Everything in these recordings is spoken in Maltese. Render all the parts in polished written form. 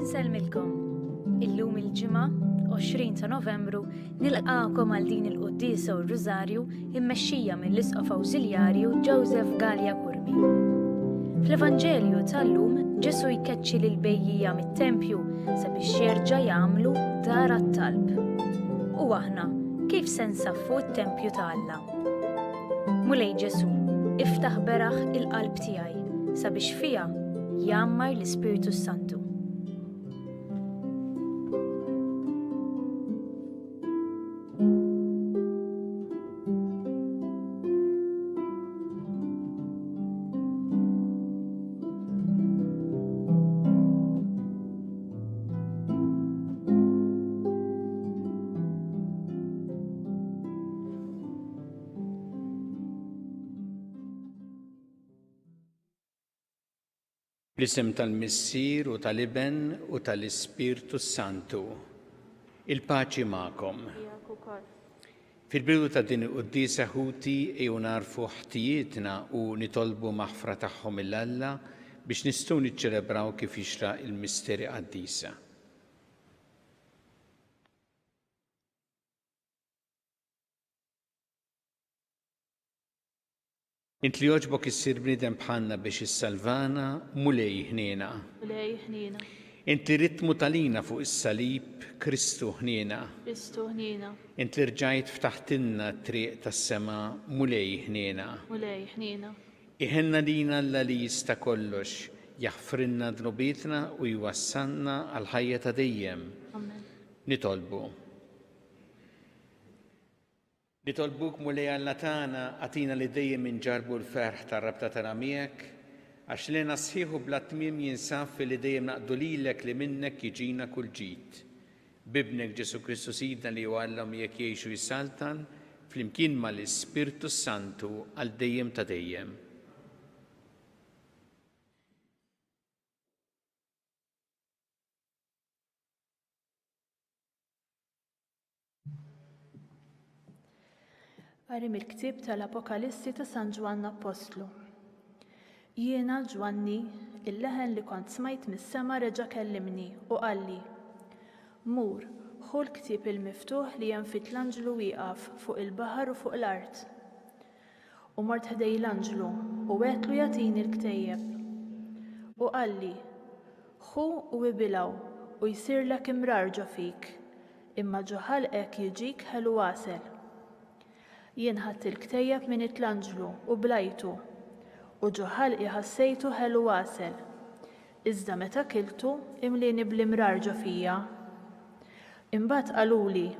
Insellmilkom. Illum il-Ġimgħa, 20 ta' Novembru, nilqakom għal din il-quddiesa u r-Rużarju immexxija mill-Isqof Awżiljarju Joseph Galea Curmi. Fl-Evanġelju tal-lum, Ġesù jkeċċi lil bejjija mit-tempju sabiex jerġa' jagħmlu dar għat-talb. U aħna, kif se nsaffu t-tempju ta' Alla? Mulej Ġesù, iftaħ beraħ il-qalb tiegħi sabiex fiha jgħammar l-Ispirtu s-Santu. Bl-isem tal-Missier u tal-Iben u tal-Ispirtu s-Santu. Il-paċi magħkom. Fil-bidu ta' din il-quddiesa ħuti ejjew nagħrfu ħtijietna u nitolbu maħfra tagħhom 'il Alla biex nistgħu niċċelebraw kif jixraq il-misteri qaddisa. Int li għoġbok issir bniedem bħalna biex issalvana, Mulej ħniena. Mulej ħniena. Int li ridt tmut għalina fuq is-salib, Kristu ħniena. Kristu ħniena. Int li rġajt ftaħtilna t-triq tas-sema, Mulej ħniena. Mulej ħniena. Iħenn għalina Alla li jista' kollox, jaħfrilna dnubietna u jwassalna għall-ħajja ta' dejjem. Amen. Nitolbu. Nitolbuk, Mulej Alla tagħna, agħtina li dejjem inġarrbu l-ferħ tar-rabta tagħna miegħek, għax l-hena sħiħ u bla tmiem jinsab filli dejjem naqdu lilek li minnek jiġina kull ġid. B'Ibnek Ġesù Kristu Sidna li hu Alla u miegħek jgħix u jsaltan, flimkien mal-Ispirtu s-Santu għal dejjem ta' dejjem. Qari mill-ktieb tal-Apokalissi ta' San Ġwann Appostlu. Jiena, Ġwanni, il-leħen li kont smajt mis-sema reġa' kellimni u qalli, Mur, ħu l-ktieb il-miftuħ li hemm f'id l-anġlu wieqaf fuq il-baħar u fuq l-art. U mort ħdej l-anġlu u għedtlu jagħtini l-ktejjeb. U qalli, Ħu u ibilgħu u jsirlek imrar ġo fik, imma ġo ħalqek jiġik ħelu għasel. Jien ħadt il-ktejjeb minn id l-anġlu u blajtu, u ġo ħalqi ħassejtu ħelu għasel, iżda meta kiltu imlieni bl-imrar ġo fija. Imbagħad qaluli,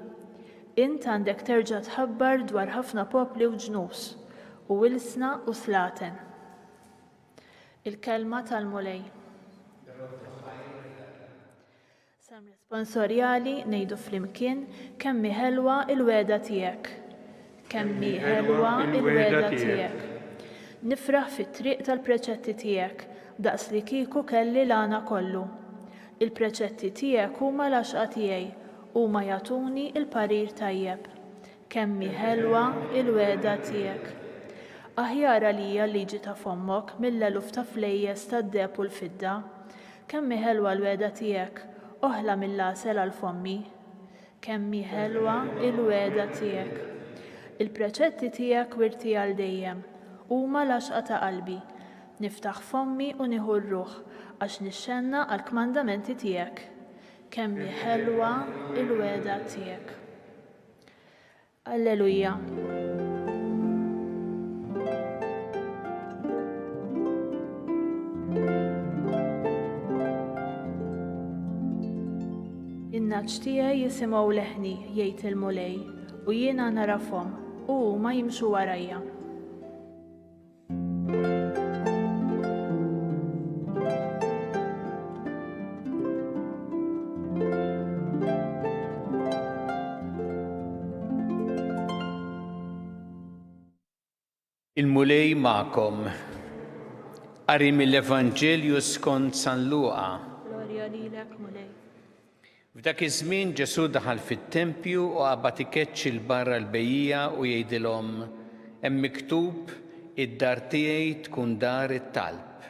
Int għandek terġa' tħabbar dwar ħafna popli u ġnus, u ilsna u slaten. Il-Kelma tal-Mulej. Salm responsorjali ngħidu flimkien kemm hi ħelwa l-wegħda tiegħek. Kemm hi ħelwa l-wegħda tiegħek. Nifraħ fit-triq tal-preċetti tiegħek, daqs li kieku kelli l-għana kollu. Il-preċetti tiegħek huma l-għaxqa tiegħi, huma jagħtuni l-parir tajjeb. Kemm hi ħelwa l-wegħda tiegħek! Aħjar għalija l-liġi ta' fommok mill-eluf ta' flejjes tad-deheb u l-fidda. Kemm hi ħelwa l-wegħda tiegħek, oħla mill-għasel għal fommi! Kemm hi ħelwa l-wegħda tiegħek! Il-preċetti tiegħek wirti għal dejjem, huma l-għaxqa ta' qalbi. Niftaħ fommi u nieħu r-ruħ, għax nixxennaq għall-kmandamenti tiegħek. Kemm hi ħelwa l-wegħda tiegħek! Alleluja. In-nagħaġ tiegħi jisimgħu leħni, jgħid il-Mulej, u jiena nagħrafhom, u huma jimxu warajja. Il-Mulej magħkom. Qari mill-Evanġelju skont San Luqa. Glorja lilek, Mulej. F'dak iż-żmien Ġesù daħal fit-tempju u qabad ikeċċi 'l barra l-bejjiegħa u jgħidilhom, Hemm miktub, 'Id-dar tiegħi tkun dar it-talb.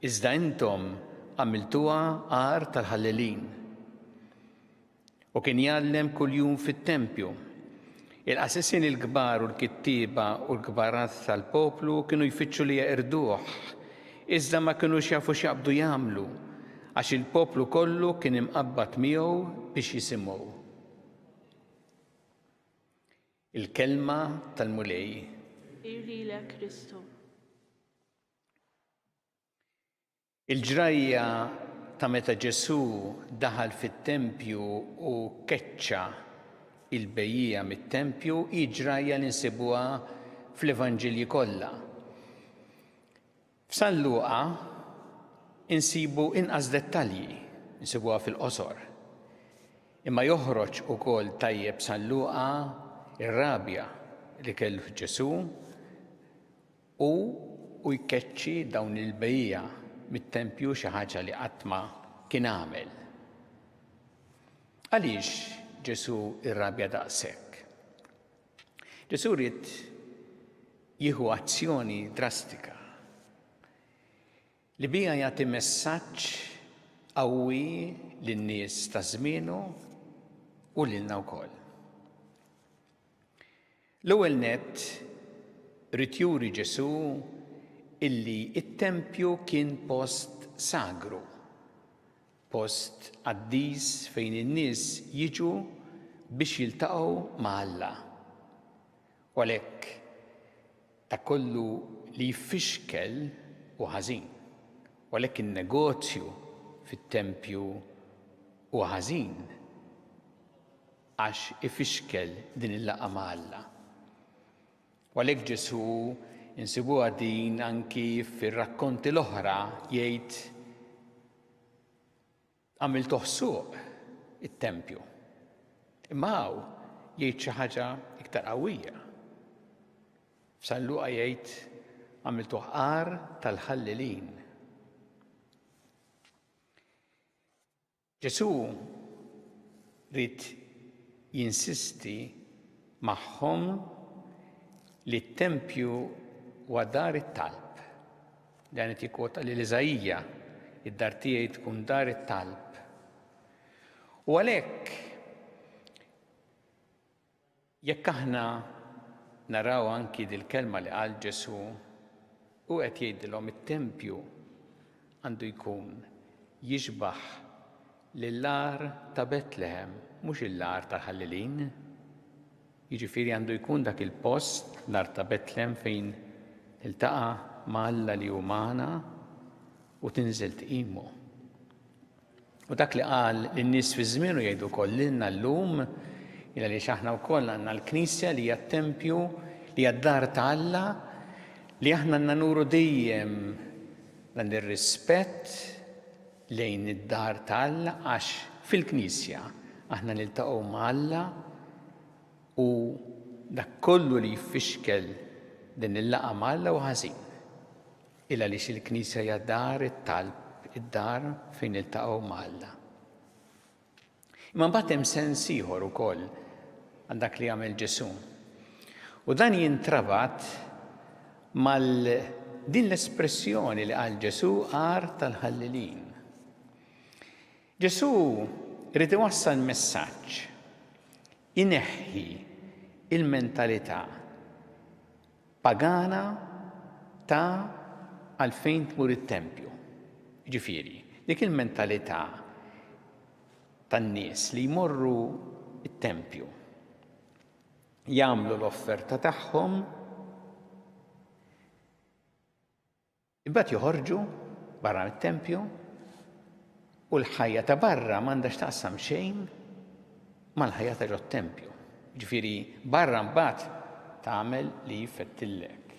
Iżda intom għamiltuha għar tal-ħallelin. U kien jgħallem kuljum fit-tempju. Il-qassisin il-kbar u l-kittieba u l-kbarat tal-poplu kienu jfittxu li jeqirduh, iżda ma kinux jafu x'jaqbdu jagħmlu, għax il-poplu kollu kien imqabbad miegħu biex jisimgħu. Il-Kelma tal-Mulej. Ħir lilek Kristu. Il-ġrajja ta' meta Ġesù daħal fit-tempju u keċċa l-bejjiegħa mit-tempju hi ġrajja li nsibuha fl-Evanġelji kollha. F'San Luqa insibu inqas dettalji, insibuha fil-qosor. Imma joħroġ ukoll tajjeb San Luqa r-rabja li kellu Ġesù Hu u jkeċċi dawn il-bejjiegħa mit-tempju xi ħaġa li qatt ma kien għamel. Għaliex Ġesù rrabja daqshekk? Ġesù ried jieħu azzjoni drastika li biha jagħti messaġġ qawwi lin-nies ta' żmienu u lilna wkoll. L-ewwel nett, ried juri Ġesù illi t-tempju kien post sagru, post qaddis fejn in-nies jiġu biex jiltaqgħu ma' Alla. U għalhekk dak kollu li jfixkel hu ħażin. U għalhekk in-negozju fit-tempju hu ħażin. Għax ifixkel din il-laqgħa ma' Alla. U għalhekk Ġesù insibuha din anki fir-rakkonti l-oħra jgħid għamiltuh suq it-tempju. Imma hawn jgħid xi ħaġa iktar qawwija. F'San Luqa jgħid għamiltuh għar tal-ħallelin. Ġesù ried jinsisti magħhom li t-tempju huwa dar it-talb. Dan qed jikkwota lil Iżaija, id-dar tiegħi tkun dar it-talb. U għalhekk Jekk aħna naraw anki dil-kelma li qal Ġesù, hu qed jgħidilhom it-tempju għandu jkun jixbah lill-għar ta' Betlehem, mhux il-għar tal-ħallelin. Jiġifieri għandu jkun dak il-post, l-għar ta' Betlehem fejn tiltaqa' ma' Alla li hu magħna u tinżel tqimu. U dak li qal lin-nies fi żmienu jgħidu wkoll lilna llum, il għaliex aħna wkoll għandna l-Knisja li hija t-tempju, li hija d-dar ta' Alla, li aħna għandna nuru dejjem dan ir-rispett lejn id-dar ta' Alla għax fil-Knisja aħna niltaqgħu ma' Alla u dak kollu li jfixkel din il-laqgħa ma' Alla hu ħażin. Il għaliex il-Knisja hija dar it-talb, id-dar fejn niltaqgħu ma' Alla. Imma mbagħad hemm sens ieħor ukoll għal dak li għamel Ġesù. U dan jintrabat mal din l-espressjoni li qal Ġesù għar tal-ħallelin. Ġesù ried iwassal messaġġ ineħħi il-mentalità pagana ta' għalfejn tmur it-tempju. Jiġifieri, dik il-mentalità tan-nies li jmorru t-tempju, jagħmlu l-offerta tagħhom, imbagħad joħorġu barra mit-tempju u l-ħajja ta' barra m'għandha x'taqsam xejn mal-ħajja ta' ġot-tempju. Ġifieri barra mbagħad tagħmel li jfettillek.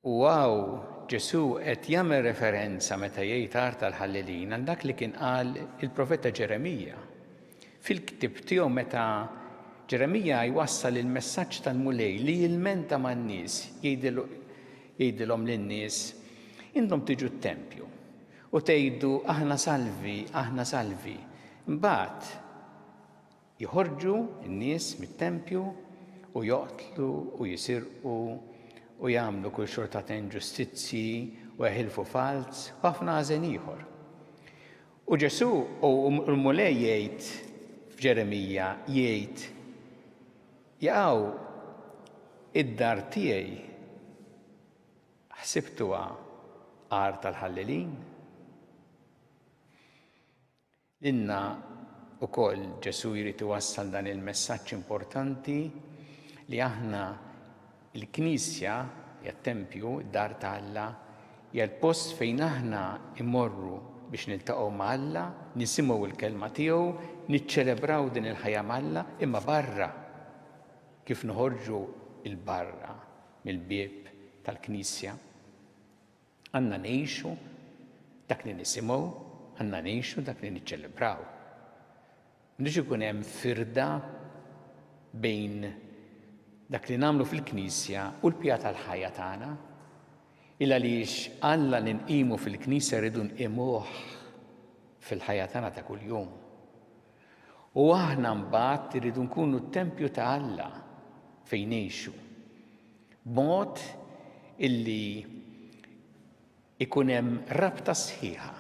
U hawn Ġesù qed jagħmel referenza meta jgħid art tal-ħallelin għal dak li kien qal il-profeta Ġeremija. Fil-ktieb tiegħu meta Ġeremija jwassal il-messaġġ tal-Mulej li jilmenta man-nies, jgħidilhom lin-nies, intom tiġu t-tempju u tgħidu aħna salvi, aħna salvi. Imbagħad joħorġu n-nies mit-tempju u joqtlu u jisirqu u jagħmlu kull xorta ta' inġustizzji u jaħilfu falz u ħafna ħażen ieħor. U Ġesù u l-Mulej jgħid f'Ġeremija jgħid jaqgħu id-dar tiegħi ħsibtuha għar tal-ħallelin? Lilna wkoll Ġesù jrid iwassal dan il-messaġġ importanti li aħna l-Knisja hija t-tempju, id-dar ta' Alla, hija l-post fejn aħna immorru biex niltaqgħu ma' Alla, nisimgħu l-kelma tiegħu, niċċelebraw din il-ħajja ma' Alla, imma barra kif noħorġu 'l barra mill-bieb tal-Knisja. Għandna ngħixu dak li nisimgħu, għandna ngħixu dak li niċċelebraw. M'għandux ikun hemm firda bejn dak li nagħmlu fil-Knisja u l-pija tal-ħajja tagħna. Il għaliex Alla li nqimu fil-Knisja rridu nqimuh fil-ħajja tagħna ta' kuljum. U aħna mbagħad irridu nkunu t-tempju ta' Alla fejn ngħixu. B'mod illi ikun hemm rabta sħiħa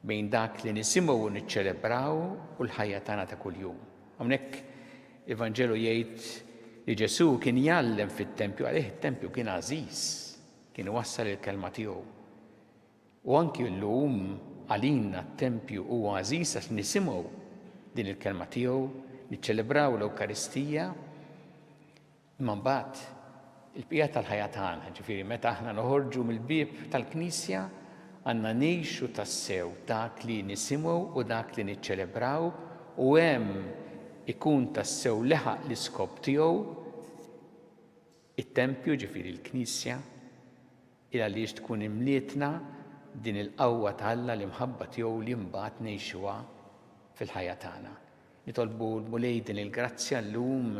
bejn dak li nisimgħu u niċċelebraw u l-ħajja tagħna ta' kuljum. Hawnhekk il-Vanġelu jgħid li Ġesù kien jgħallem fit-tempju għalih it-tempju kien għażiż, kien iwassal il-kelma tiegħu. U anki llum għalina t-tempju huwa għażiż għax nisimgħu din il-kelma tiegħu, niċċelebraw l-Ewkaristija, imma mbagħad il-bqija tal-ħajja tagħna, ġifieri meta aħna noħorġu mill-bieb tal-Knisja, għandna ngħixu tassew dak li nisimgħu u dak li niċċelebraw u hemm ikun tassew leħaq l-iskop tiegħu it-tempju, ġifieri l-Knisja, Il għaliex tkun imlietna din il-qawwa ta' Alla, l-imħabba tiegħu li mbagħad ngħixuha fil-ħajja tagħna. Nitolbu l-Mulej din il-grazzja llum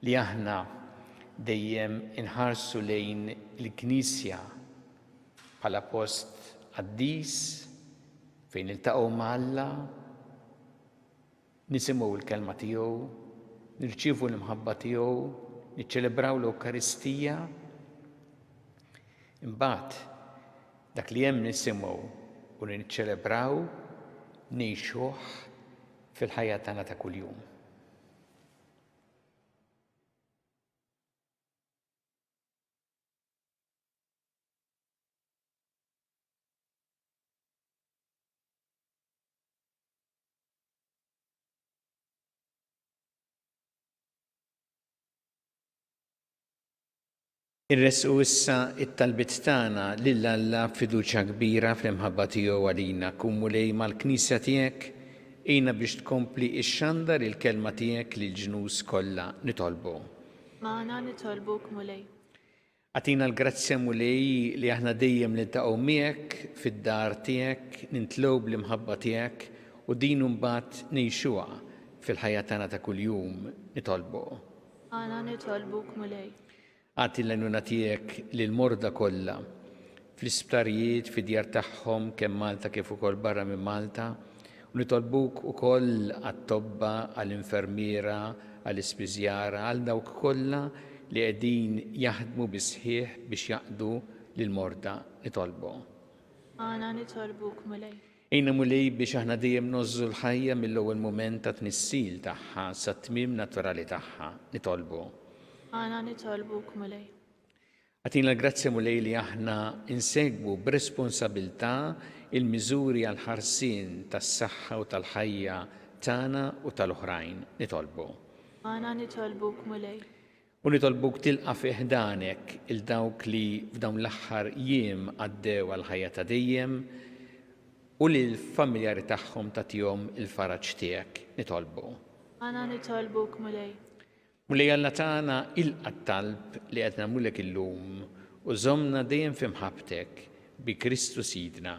li aħna dejjem inħarsu lejn il-Knisja bħala post qaddis fejn niltaqgħu ma' Alla, Nisimgħu l-Kelma tiegħu, nirċievu l-imħabba tiegħu, niċċelebraw l-Ewkaristija. Imbagħad dak li hemm nisimgħu u li niċċelebraw ngħixuh fil-ħajja tagħna ta' kuljum. Inressqu issa t-talbiet tagħna lil Alla b'fiduċja kbira fl-imħabba tiegħu għalina. Kun Mulej mal-Knisja tiegħek, għinha biex tkompli xxandar il-kelma tiegħek lill-ġnus kollha. Nitolbu. Magħna nitolbuk Mulej. Agħtina l-grazzja Mulej li aħna dejjem niltaqgħu miegħek fid-dar tiegħek, nintlew bl-imħabba tiegħek u din imbagħad ngħixuha fil-ħajja tagħna ta' kuljum. Nitolbu. Magħna nitolbuk Mulej. Agħti l-għajnuna tiegħek lill-morda kollha, fl-isptarijiet, fid-djar tagħhom kemm Malta kif ukoll barra minn Malta, u nitolbuk ukoll għat-tobba, għall-infermiera, għall-ispiżjara, għal dawk kollha li qegħdin jaħdmu bis-sħiħ biex jaqdu lill-morda. Nitolbu. Magħna nitolbuk, Mulej. Għinna Mulej biex aħna dejjem ngħożżu l-ħajja mill-ewwel mument tat-tnissil tagħha sat-tmiem naturali tagħha. Nitolbu. Magħna nitolbuk, Mulej. Agħtina l-grazzja Mulej li aħna nsegwu b'responsabilità il-miżuri għall-ħarsien tas-saħħa u tal-ħajja tagħna u tal-oħrajn. Nitolbu. Magħna nitolbuk Mulej. U nitolbuk tilqa' fi ħdanek 'il dawk li f'dawn l-aħħar jiem għaddew għall-ħajja ta' dejjem u lill-familjari tagħhom tagħtihom il-faraġ tiegħek. Nitolbu. Magħna nitolbuk Mulej. Mulej Alla tagħna, ilqa' t-talb li qed nagħmlulek illum u żommna dejjem fi mħabbtek, bi Kristu Sidna.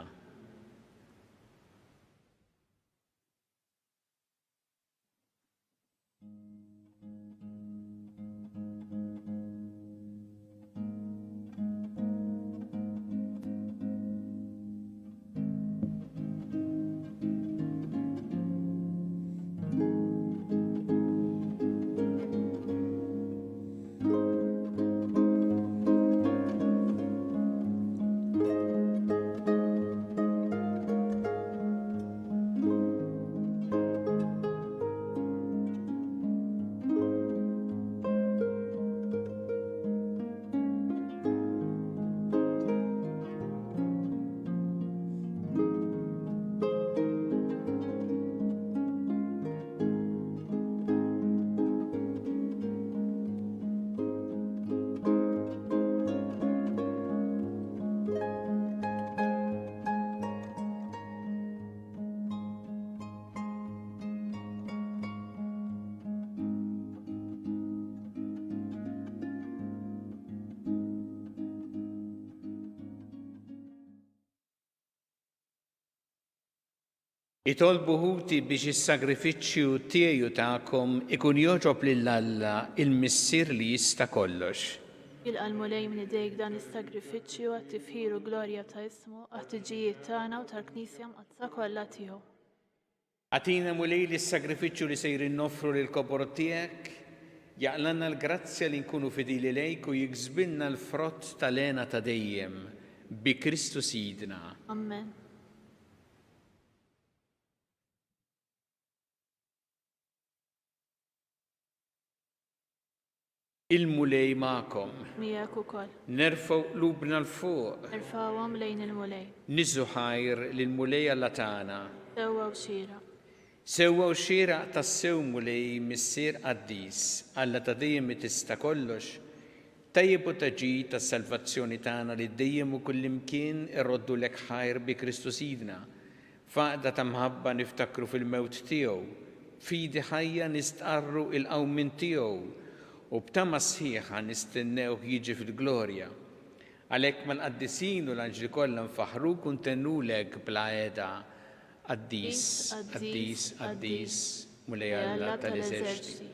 Itolbu ħuti biex is-sagrifiċċju tiegħi u tagħkom ikun jogħġob lil Alla il-Missier li jista' kollox. Jilqa' l-Mulej minn idejk dan is-sagrifiċċju għat-tifħir u glorja ta' ismu, għat-ħtiġijiet tagħna u tal-Knisja Mqaddsa kollha tiegħu. Agħtina Mulej li s-sagrifiċċju li sejrin noffru lill-kobor tiegħek jaqlgħalna l-grazzja li nkunu fidili lejk u jiksbilna l-frott tal-hena ta' dejjem, bi Kristu Sidna. Ammen. Il-Mulej magħkom. Miegħek ukoll. Nerfgħu qlubna 'l fuq. Nerfgħuhom lejn il-Mulej. Niżżu ħajr lill-Mulej Alla tagħna. Sewwa u xieraq. Sewwa u xieraq tassew Mulej Missier qaddis, Alla ta' dejjem li tista' kollox, Tajjeb u ta' ġid għas-salvazzjoni tagħna li dejjem u kullimkien irroddulek ħajr bi Kristu Sidna. F'għaqda ta' mħabba niftakru fil-mewt tiegħu, b'fidi ħajja nistqarru il-qawmien tiegħu, u b'tama sħiħa nistennewh jiġi fil-glorja. Għalhekk mal-qaddisin u l-anġli kollha nfaħħruk u ntennulek bla heda, Qaddis, qaddis, qaddis, Mulej Alla tal-eżerċti.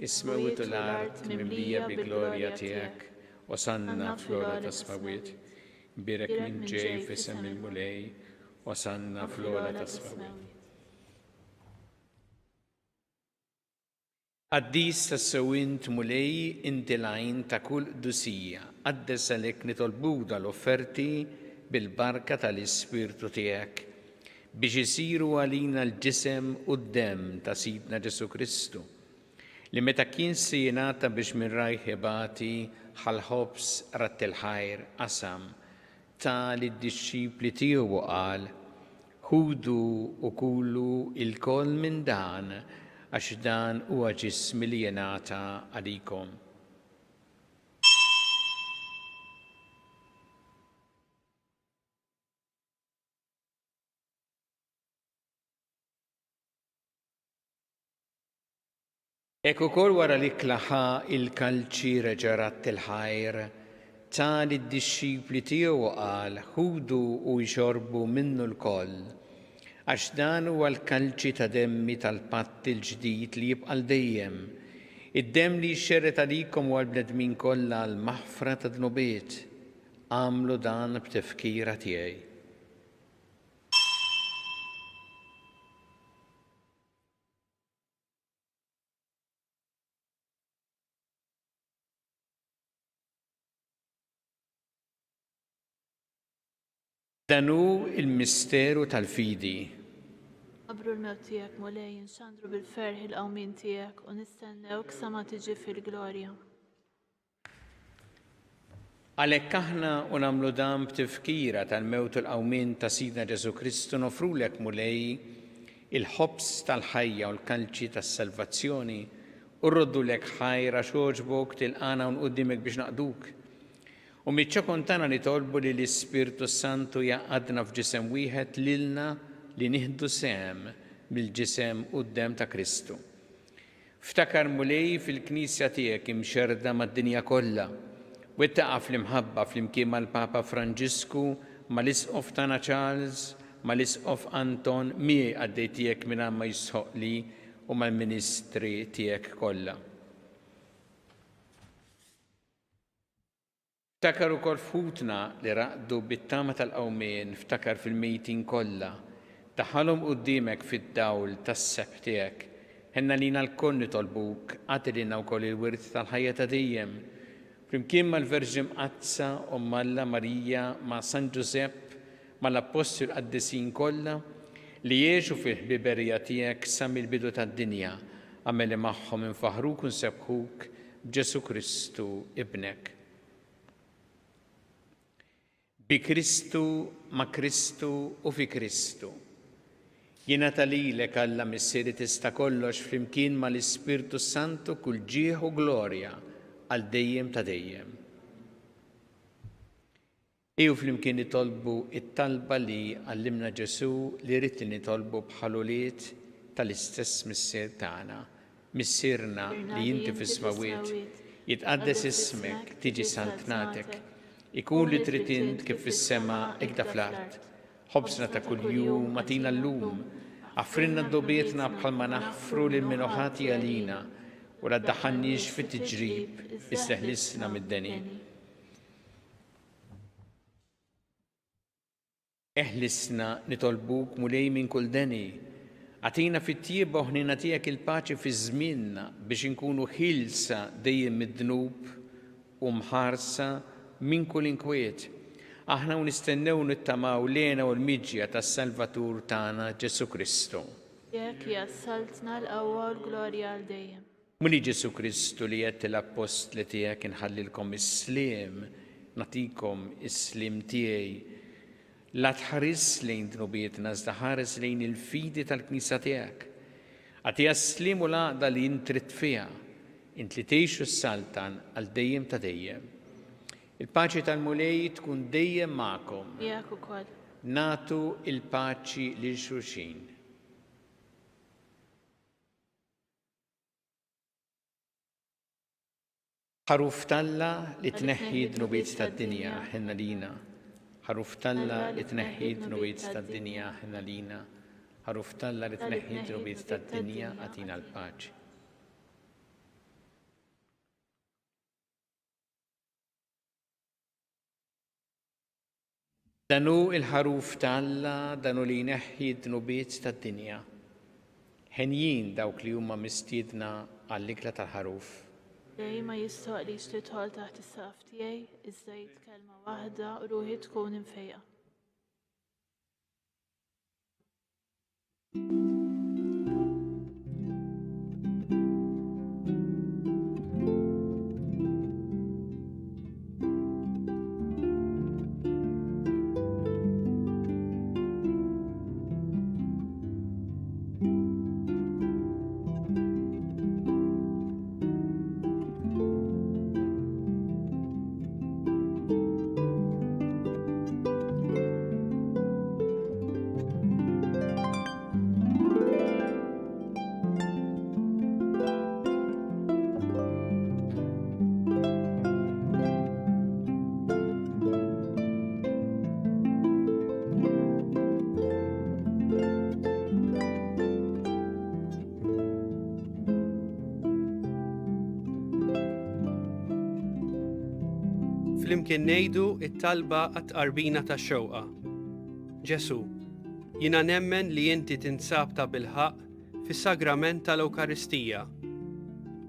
Is-smewwiet u l-art mimlija bil-glorja tiegħek. Osanna fl-ogħla tas-smewwiet. Imbierek min ġej f'isem il-Mulej. Osanna fl-ogħla tas-smewwiet. Qaddis tassew int, Mulej, inti l-għajn ta' kull qdusija. Qaddes għalhekk nitolbuk dawn l-offerti bil-barka tal-Ispirtu tiegħek, biex isiru għalina l-ġisem u d-demm ta' Sidna Ġesù Kristu, li meta kien se jingħata biex minn rajh ibati, ħa l-ħobż, radd il-ħajr, qasam, ta lid-dixxipli tiegħu u qal, Ħudu u kulu lkoll minn dan, għax dan huwa ġismi li jingħata għalikom. Hekk ukoll wara l-ikla ħa l-kalċi reġa' radd il-ħajr, ta lid-dixxipli tiegħu u qal, Ħudu u ixorbu minnu lkoll, għax dan huwa l-kalċi ta' demmi tal-patt il-ġdid li jibqa' għal dejjem, id-demm li jixxerred għalikom u għall-bnedmin kollha għall-maħfra tad-dnubiet. Agħmlu dan b'tifkira tiegħi. Dan hu l-misteru tal-fidi. Nħabbru l-mewt tiegħek, Mulej, inxandru bil-ferħ il-qawmien tiegħek u nistennewk sa ma tiġi fil-glorja. Għalhekk aħna u nagħmlu dan b'tifkira tal-mewt u l-qawmien ta' Sidna Ġesù Kristu nofrulek, Mulej, il-ħobż tal-ħajja u l-kalċi tas-salvazzjoni u rroddulek ħajr għax għoġbok tilqagħna hawn quddiemek biex naqduk. U miċ-ċokon tagħna nitolbu li l-Ispirtu s-Santu jgħaqqadna f'ġisem wieħed lilna li nieħdu sehem mill-ġisem u d-demm ta' Kristu. Ftakar, Mulej, fil-Knisja tiegħek imxerrda mad-dinja kollha. Wettaqha fl-imħabba flimkien mal-Papa Franġisku, mal-Isqof tagħna Charles, mal-Isqof Anton, miegħi qaddej tiegħek mingħajr ma jistħoqqli u mal-ministri tiegħek kollha. Ftakar ukoll f'ħutna li raqdu bit-tama tal-qawmien, ftakar fil-mejtin kollha. Daħħalhom quddiemek fid-dawl tas-sebħ tiegħek. Ħenn għalina lkoll nitolbuk, agħti lilna wkoll il-wirt tal-ħajja ta' dejjem. Flimkien mal-Verġni Mqaddsa, Omm Alla, Marija, ma' San Ġużepp, mal-Appostli u l-qaddisin kollha, li għexu fil-ħbiberija tiegħek sa mill-bidu tad-dinja, agħmel li magħhom infaħħruk u nsebbħuk b'Ġesù Kristu, Ibnek. Bi Kristu, ma' Kristu u fi Kristu. Jingħata lilek, Alla Missier li tista' kollox, flimkien mal-Ispirtu s-Santu kull ġieħ u glorja għal dejjem ta' dejjem. Ejjew flimkien nitolbu t-talba li għallimna Ġesù li ried li nitolbu bħal ulied tal-istess Missier tagħna. Missierna li inti fis-smewwiet, jitqaddes ismek, tiġi saltnatek, ikun li trid int kif fis-sema ikda fl-art. Ħobżna ta' kuljum agħtina llum. Aħfrilna dnubietna bħalma naħfru lil min hu ħati għalina, u la ddaħħalniex fit-tiġrib, iżda ħlisna mid-deni. Eħlisna, nitolbuk, Mulej, minn kull deni. Agħtina fit-tjieba u ħniena tiegħek il-paċi fi żmienna biex inkunu ħielsa dejjem mid-dnub u mħarsa minn kull inkwiet, aħna u nistennew u nittamaw l-hena u l-miġja tas-Salvatur tagħna Ġesù Kristu. Tiegħek hija s-saltna, l-qawwa u l-glorja għal dejjem. Mulej Ġesù Kristu li għedt lill-appostli tiegħek inħallilkom is-sliem, nagħtikom is-sliem tiegħi. La tħarisx lejn dnubietna iżda ħares lejn il-fidi tal-Knisja tiegħek. Agħtiha s-sliem u l-għaqda li int trid fiha, int li tgħix u ssaltan għal dejjem ta' dejjem. Il-paċi tal-Mulej tkun dejjem magħkom. Miegħek ukoll. Nagħtu l-paċi lil xulxin. Ħaruf t'Alla li tneħħi d-dnubiet tad-dinja, ħenn għalina. Ħaruf t'Alla li tneħħi d-dnubiet tad-dinja, ħenn għalina. Ħaruf t'Alla li tneħħi d-dnubiet tad-dinja, agħtina l-paċi. Dan hu l-Ħaruf ta' Alla, dan hu li jneħħi d-dnubiet tad-dinja. Henjin dawk li huma mistiedna għall-ikla tal-Ħaruf. Mulej, ma jistħoqqlix tidħol taħt is-saqaf tiegħi, iżda għid kelma waħda u ruħi tkun imfejqa. Flimkien ngħidu it-talba għat-tqarbina tax-xewqa. Ġesù, jiena nemmen li inti tinsab tabilħaqq fis-sagrament tal-Ewkaristija.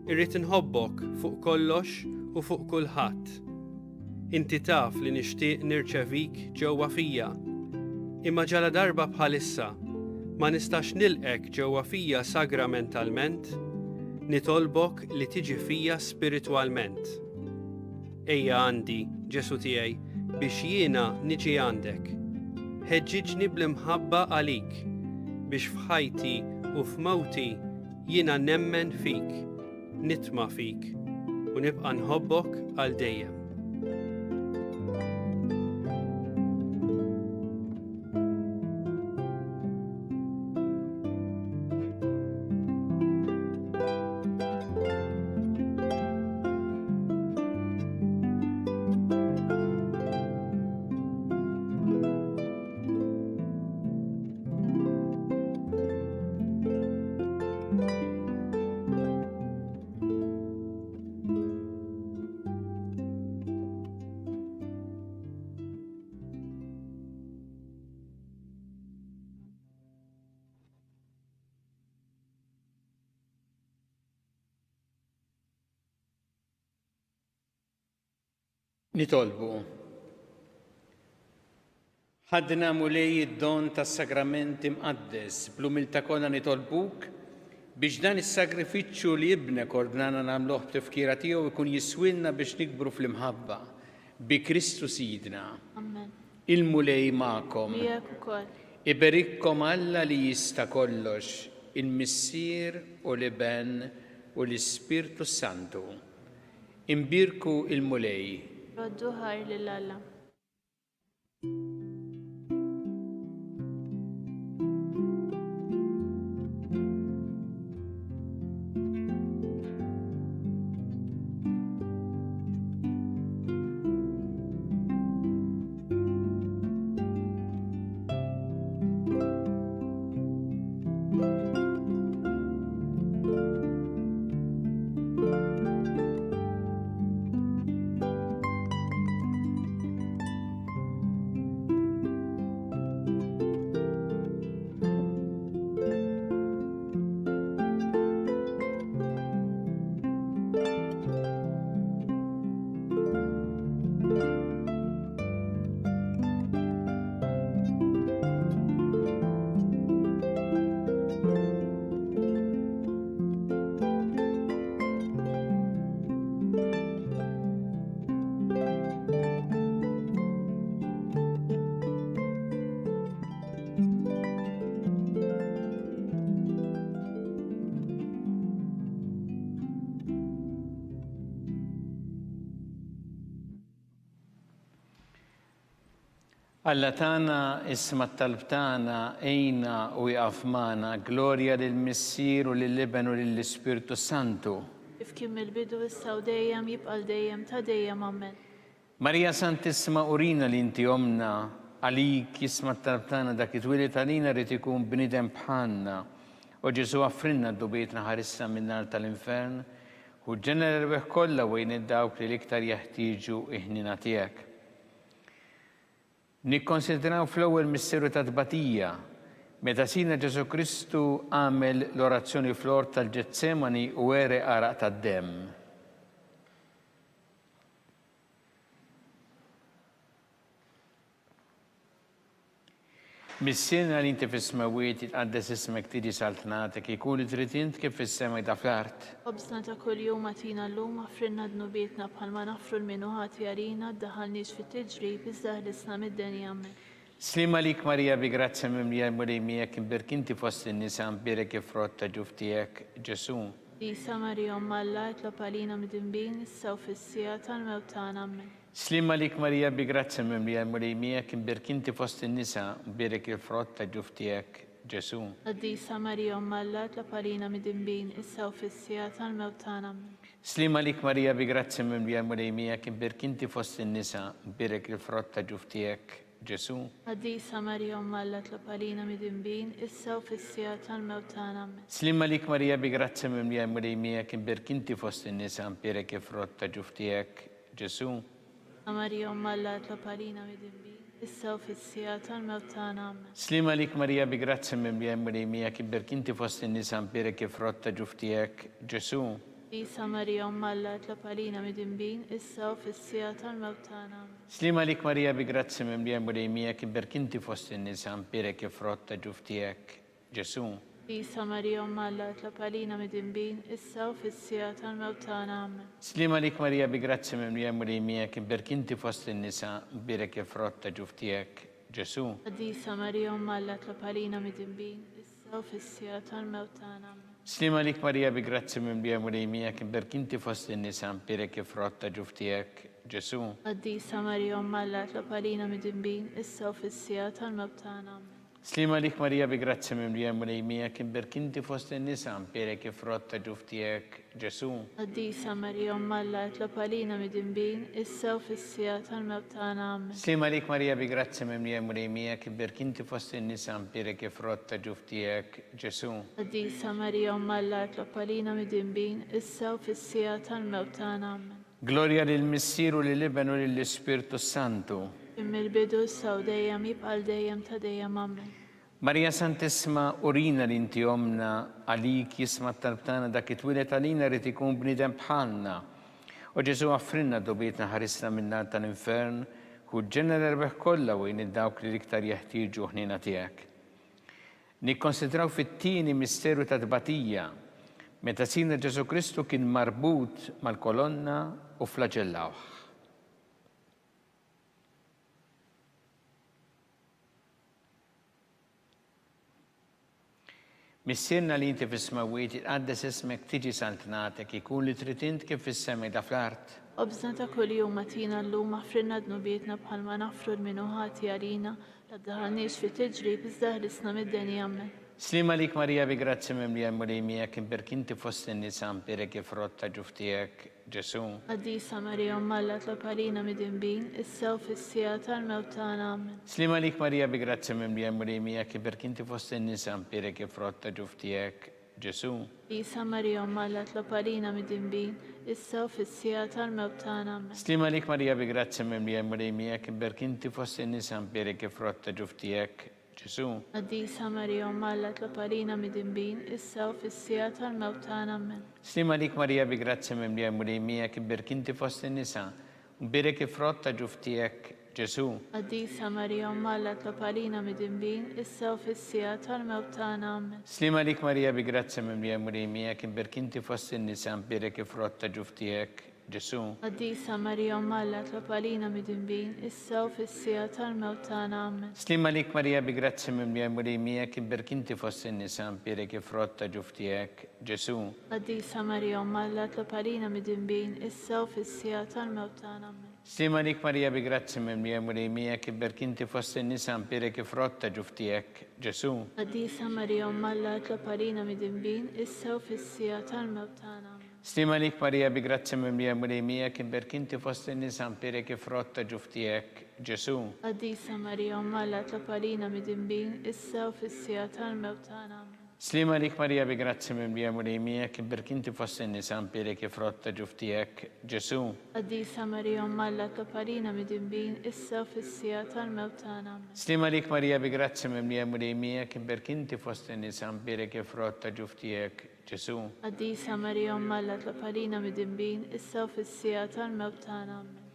Irrid inħobbok fuq kollox u fuq kulħadd. Inti taf li nixtieq nirċevik ġewwa fija. Imma ġaladarba bħalissa ma nistax nilqgħek ġewwa fija sagramentalment, nitolbok li tiġi fija spiritwalment. Ejja għandi, Ġesù tiegħi, biex jiena niġi għandek. Ħeġġiġni bl-imħabba għalik, biex f'ħajti u f'mewti jiena nemmen fik, nitma' fik, u nibqa' nħobbok għal dejjem. Nitolbu. Ħadna Mulej id-don tas-Sagrament Imqaddes, bl-umiltà kollha nitolbuk biex dan is-sagrifiċċju li Ibnek ordnana nagħmluh b'tifkira tiegħu jkun jiswilna biex nikbru fl-imħabba bi Kristu Sidna. Amen. Il-Mulej magħkom. Miegħek ukoll. Iberikkom Alla li jista' kollox, il-Missier u l-Iben u l-Ispirtu s-Santu. Imbierku l-Mulej. Roddu ħajr lil Alla. Alla tagħna, isma' t-talb tagħna, għinna u ieqaf magħna. Glorja lill-Missier u lill-Iben u lill-Ispirtu s-Santu. Kif kien mill-bidu, issa u dejjem, jibqa' għal dejjem ta' dejjem. Ammen. Marija Santissima urina li inti ommna, għalik jisma' t-talb tagħna dak li twieled għalina ried ikun bniedem bħalna. O Ġesù aghfrilna dnubietna ħarisna min-nar tal-infern, ħu ġenna l-erwieħ kollha u għin lil dawk li l-iktar jeħtieġu l-ħniena tiegħek. Nikkonsidraw fl-ewwel misteru ta' tbatija, meta Sidna Ġesù Kristu għamel l-orazzjoni fl-ort tal-Ġetsemani u għereq għaraq tad-demm. Missierna li inti fis-smewwiet, jitqaddes ismek, tiġi saltnatek, ikun li trid int kif fis-sema jda fl-art. Ħobżna ta' kuljum agħtina llum, aħfrilna dnubietna bħalma naħfru 'l min hu ħati għalina, ddaħħalniex fit-tiġrib, iżda ħlisna mid-deni. Ammen. Sliem għalik Marija bi grazzja mimlija l-Mulej miegħek imbierk inti fost in-nisa mbierek il-frott ta' ġuf tiegħek, Ġesù. Qaddisa Marija Omm Alla, itlob għalina midinbin, issa u fis-siegħa tal-mewt tagħna. Ammen. Sliem għalik Marija bi grazzja mimlija l-Mulej miegħek imbierk inti fost in-nisa u mbierek il-frott ta' ġuf tiegħek Ġesù. Qaddisa Marija Omm Alla itlob għalina midinbin issa u fis-siegħa tal-mewt tagħna. Ammen. Sliem għalik Marija bi grazzja mimlija l-Mulej miegħek imbierk inti fost in-nisa u mbierek il-frott ta' ġuf tiegħek Ġesù. Qaddisa Marija Omm Alla itlob għalina midinbin issa u fis-siegħa tal-mewt tagħna. Ammen. Sliem għalik Marija bi grazzja mimlija l-Mulej miegħek imbierk inti fost in-nisa mbierek il-frott ta' ġuf tiegħek Ġesù. A Marija Omm Alla itlob għalina midinbin, issa u fis-siegħa tal-mewt tagħna. Ammen. Sliem għalik Marija bi grazzja mimlija l-Mulej miegħek imbierk inti fost in-nisa mbierek il-frott ta' ġuf tiegħek Ġesù. Qdisa Marija Omm Alla itlob għalina midinbin, issa u fis-siegħa tal-mewt tagħna. Ammen. Sliem għalik Marija bi grazzja mimlija l-Mulej miegħek imbierk inti fost in-nisa mbierek il-frott ta' ġuf tiegħek Ġesù. Qdisa Marija Omm Alla itlob għalina midinbin, issa u fis-siegħa tal-mewt tagħna. Ammen. Sliem għalik Marija bi grazzja mimlija l-Mulej miegħek imbierk inti fost in-nisa mbierek il-frott ta' ġuf tiegħek Ġesù. Qdisa Marija Omm Alla itlob għalina midinbin, issa u fis-siegħa tal-mewt tagħna. Ammen. Sliem għalik Marija bi grazzja mimlija l-Mulej miegħek imbierk inti fost in-nisa mbierek il-frott ta' ġuf tiegħek Ġesù. Qdisa Marija Omm Alla itlob għalina midinbin, issa u fis-siegħa tal-mewt tagħna. Ammen. Sliem għalik Marija bi grazzja mimlija l-Mulej miegħek imbierk inti fost in-nisa mbierek il-frott ta' ġuf tiegħek Ġesù. Qaddisa Marija Omm Alla itlob għalina midinbin, issa u fis-siegħa tal-mewt tagħna. Ammen. Sliem għalik Marija bi grazzja mimlija l-Mulej miegħek imbierk inti fost in-nisa mbierek il-frott ta' ġuf tiegħek Ġesù. Qaddisa Marija Omm Alla itlob għalina midinbin, issa u fis-siegħa tal-mewt tagħna. Ammen. Glorja lill-Missier u lill-Iben u lill-Ispirtu s-Santu. Kien mill-bidu, issa u dejjem, jibqa' għal dejjem ta' dejjem. Ammen. Marija Santissima, urina li inti Ommna, għalik jisma' t-talb tagħna dak li twieled għalina ried ikun bniedem bħalna. O Ġesù aghfrilna dnubietna ħarisna min-nar tal-infern, ħu ġenna l-erwieħ kollha u għin lil dawk li l-iktar jeħtieġu ħniena tiegħek. Nikkonsidraw fit-tieni misteru ta' tbatija, meta Sidna Ġesù Kristu kien marbut mal-kolonna u fflaġellawh. Missierna li inti fis-smewwiet, jitqaddes ismek, tiġi saltnatek, ikun li trid int kif fis-sema jda fl-art. Ħobżna ta' kuljum agħtina llum, aħfrilna dnubietna bħalma naħfru 'l min hu ħati għalina, La ddaħħalniex fi tiġrib, iżda ħlisna mid-deni. Ammen. Sliem għalik Marija bi grazzja mimlija l-Mulej miegħek imbierk inti fost in-nisa mbierek il-frott ta' ġuf tiegħek, Ġesù. Qaddisa Marija Omm Alla tlob għalina midinbin, issa u fis-siegħa tal-mewt tagħna. Ammen. Sliem għalik Marija bi grazzja mimlija l-Mulej miegħek imbierk inti fost in-nisa mbierek il-frott ta' ġuf tiegħek, Ġesù. Qaddisa Marija Omm Alla tlob għalina midinbin, issa u fis-siegħa tal-mewt tagħna. Ammen. Sliem għalik Marija bi grazzja mimlija l-Mulej miegħek imbierk inti fost in-nisa mbierek il-frott ta' ġuf tiegħek, Ġesù. Qaddisa Marija Omm Alla tlob għalina midinbin, issa u fis-siegħa tal-mewt tagħna. Ammen. Sliem għalik Marija bi grazzja mimlija l-Mulej miegħek imbierk inti fost in-nisa Mbierek il-frott ta' ġuf tiegħek, Ġesù. Qaddisa Marija Omm Alla tlob għalina midinbin, issa u fis-siegħa tal-mewt tagħna. Ammen. Sliem għalik Marija bi grazzja mimlija l-Mulej miegħek, imbierk inti fost in-nisa, mbierek il-frott ta' ġuf tiegħek, Ġesù. Qaddisa Marija Omm Alla tlob għalina midinbin, issa u fis-siegħa tal-mewt tagħna. Ammen. Sliem għalik Marija bi grazzja mimlija l-Mulej miegħek, imbierk inti fost in-nisa, mbierek il-frott ta' ġuf tiegħek, Ġesù. Qaddisa Marija Omm Alla tlob għalina midinbin, issa u fis-siegħa tal-mewt tagħna. Ammen. Sliem għalik Marija bi grazzja mimlija Mulej miegħek ibberk inti fost in-nisa mpierek il-frott ta' ġuf tiegħek, Ġesù. Qaddisa Marija Omm Alla itlob għalina midinbin, issa u fis-siegħa tal-mewt tagħna. Amen. Sliem għalik Marija bi grazzja mimlija Mulej miegħek imbierk inti fost in-nisa mpierek il-frott ta' ġuf tiegħek, Ġesù. Qaddisa Marija Omm Alla itlob għalina midinbin, issa u fis-siegħa tal-mewt tagħna. Amen. Sliem għalik Marija bi grazzja mimlija Mulej miegħek imbierk inti fost in-nisa mpierek il-frott ta' ġuf tiegħek, Ġesù. Qaddisa Marija Omm Alla itlob għalina midinbin, issa u fis-siegħa tal-mewt tagħna. Amen. Sliem għalik Marija bi grazzja mimlija Mulej miegħek imbierk inti fost in-nisa mpierek il-frott ta' ġuf tiegħek, Ġesù. Qaddisa Marija Omm Alla itlob għalina midinbin, issa u fis-siegħa tal-mewt tagħna. Amen.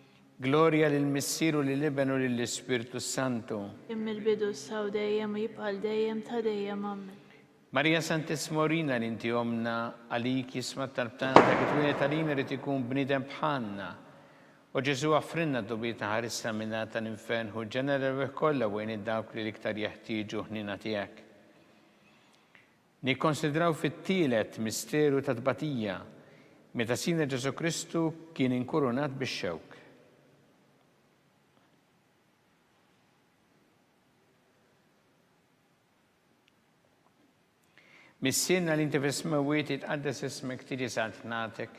Glorja lill-Missier u lill-Iben u lill-Ispirtu s-Santu. Kien mill-bidu issa u dejjem u jibqa' għal dejjem ta' dejjem. Ammen. Marija Santissima urina li inti Ommna, għalik jisma' t-talb tagħna dak li twieled għalina jrid ikun bniedem bħalna. O Ġesù aħfrilna dnubietna ħarisna min-nar tal-infern ħu l-ġenna l-erwieħ kollha u għin 'il dawk li l-iktar jeħtieġu ħniena tiegħek. Nikkonsidraw fit-tielet misteru ta' tbatija, meta Sidna Ġesù Kristu kien inkurunat bix-xewk. Missierna li inti fis-smewwiet jitqaddes ismek tiġi saltnatek,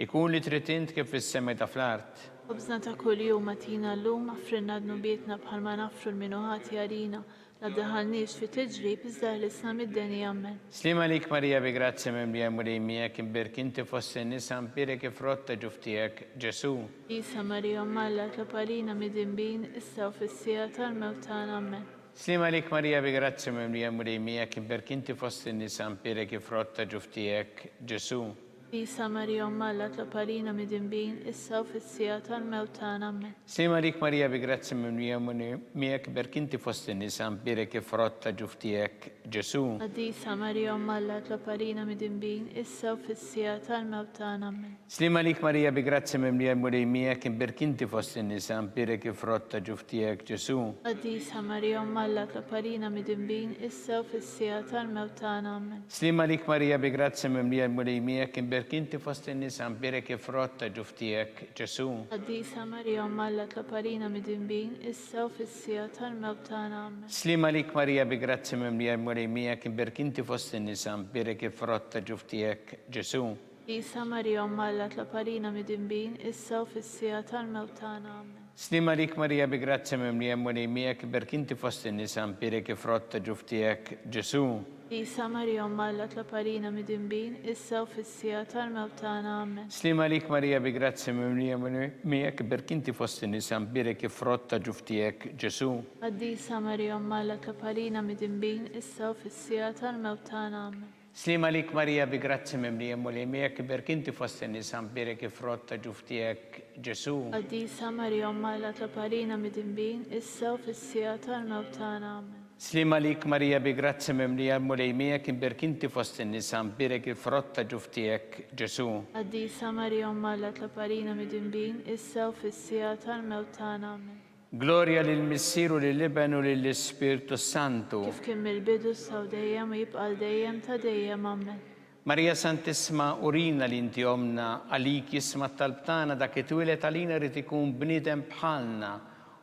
ikun li trid int kif fis-sema ta' fl-art. Ħobżna ta' kuljum agħtina llum, aħfrilna dnubietna bħalma naħfru 'l min hu ħati għalina, La ddaħħalniex fi tiġrib, iżda ħlisna mid-deni. Ammen. Sliem għalik Marija bi grazzja mimlija Mulej miegħek imbierk inti fost in-nisa mbierek il-frott ta' ġuf tiegħek, Ġesù. Qdisa Marija Omm Alla itlob għalina midinbin, issa u fis-siegħa tal-mewt tagħna. Ammen. Sliem għalik Marija bi grazzja mimlija Mulej miegħek imbierk inti fost in-nisa mbierek il-frott ta' ġuf tiegħek, Ġesù. Qdisa Marija Omm Alla itlob għalina midinbin, issa u fis-siegħa tal-mewt tagħna. Ammen. Sliem għalik Marija bi grazzja mimlija Mulej miegħek iberk inti fost in-nisa mbierek il-frott ta' ġuf tiegħek, Ġesù. Qaddisa Marija Omm Alla itlob għalina midinbin, issa u fis-siegħa tal-mewt tagħna. Ammen. Sliem għalik Marija bi grazzja mimlija l-Mulej miegħek imbierk inti fost in-nisa mbierek il-frott ta' ġuf tiegħek, Ġesù. Qaddisa Marija Omm Alla itlob għalina midinbin, issa u fis-siegħa tal-mewt tagħna. Ammen. Sliem għalik Marija bi grazzja mimlija l-Mulej miegħek imbierk inti fost in-nisa mbierek il-frott ta' ġuf tiegħek, Ġesù. Qaddisa Marija Omm Alla itlob għalina midinbin, issa u fis-siegħa tal-mewt tagħna. Ammen. Sliem għalik Marija bi grazzja mimlija l-Mulej miegħek imbierk inti fost in-nisa mbierek il-frott ta' ġuf tiegħek, Ġesù. Qaddisa Marija Omm Alla itlob għalina midinbin, issa u fis-siegħa tal-mewt tagħna. Ammen. Sliem għalik Marija bi grazzja mimlija Mulej miegħek iberk inti fost in-nisa mbierek il-frott ta' ġuf tiegħek, Ġesù. Qdisa Marija Omm Alla itlob għalina midinbin, issa u fis-siegħa tal-mewt tagħna. Ammen. Sliem għalik Marija bi grazzja mimlija Mulej miegħek iberk inti fost in-nisa mbierek il-frott ta' ġuf tiegħek, Ġesù. Qaddisa Marija Omm Alla itlob għalina midinbin, issa u fis-siegħa tal-mewt tagħna. Ammen. Sliem għalik Marija bi grazzja mimlija Mulej miegħek iberk inti fost in-nisa mbierek il-frott ta' ġuf tiegħek, Ġesù. Qaddisa Marija Omm Alla itlob għalina midinbin, issa u fis-siegħa tal-mewt tagħna. Ammen. Sliem għalik Marija bi grazzja mimlija l-Mulej miegħek imbierk inti fost in-nisa mbierek il-frott ta' ġuf tiegħek, Ġesù. Qaddisa Marija Omm Alla itlob għalina midinbin, issa u fis-siegħa tal-mewt tagħna. Ammen. Glorja lill-Missier u lill-Iben u lill-Ispirtu s-Santu. Kif kien mill-bidu, issa u dejjem, u jibqa' għal dejjem ta' dejjem. Ammen. Marija Santissima, urina li inti Ommna, għalik jisma' t-talb tagħna, dak li twieled għalina jrid ikun bniedem bħalna.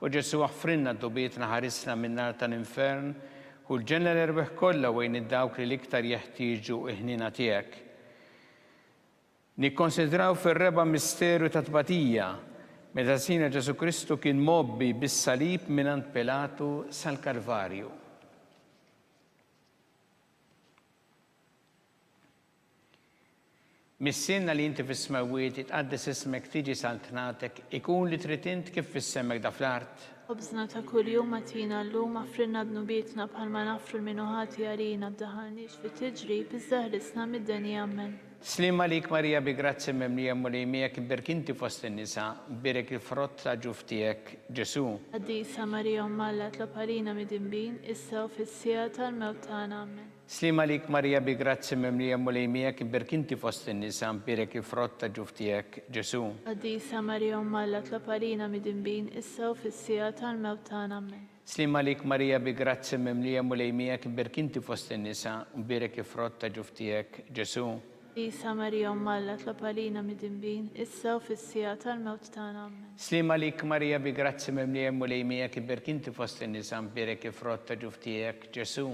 O Ġesù aħfrilna dnubietna ħarisna min-nar tal-infern, ħu l-ġenna l-erwieħ kollha u għin 'il dawk li l-iktar jeħtieġu l-ħniena tiegħek. Nikkonsidraw fir-reba' misteru ta' tbatija, meta Sidna Ġesù Kristu kien mgħobbi bis-salib mingħand Pilatu sal-Kalvarju. Missierna li inti fis-smewwiet, jitqaddes ismek, tiġi saltnatek, ikun li trid int kif fis-sema hekk fl-art. Ħobżna ta' kuljum agħtina llum, aħfrilna dnubietna bħalma naħfru 'l min hu ħati għalina, ddaħħalniex fit-tiġrib, iżda ħlisna mid-deni. Ammen. Sliem għalik Marija bi grazzja mimlija Mulej miegħek imbierk inti fost in-nisa, mbierek il-frott ta' ġuf tiegħek, Ġesù. Qaddisa Marija Omm Alla itlob għalina midinbin, issa u fis-siegħa tal-mewt tagħna. Ammen. Sliem għalik Marija bi grazzja mimlija Mulej miegħek imbierk inti fost in-nisa, mbierek il-frott ta' ġuf tiegħek, Ġesù. Qaddisa Marija Omm Alla itlob għalina midinbin, issa u fis-siegħa tal-mewt tagħna. Ammen. Sliem għalik Marija bi grazzja mimlija Mulej miegħek imbierk inti fost in-nisa u mbierek il-frott ta' ġuf tiegħek, Ġesù. Qaddisa Marija Omm Alla tlob għalina midinbin, issa u fis-siegħa tal-mewt tagħna. Ammen. Sliem għalik Marija bi grazzja mimlija l-Mulej miegħek iberk inti fost in-nisa mbierek il-frott ta' ġuf tiegħek, Ġesù.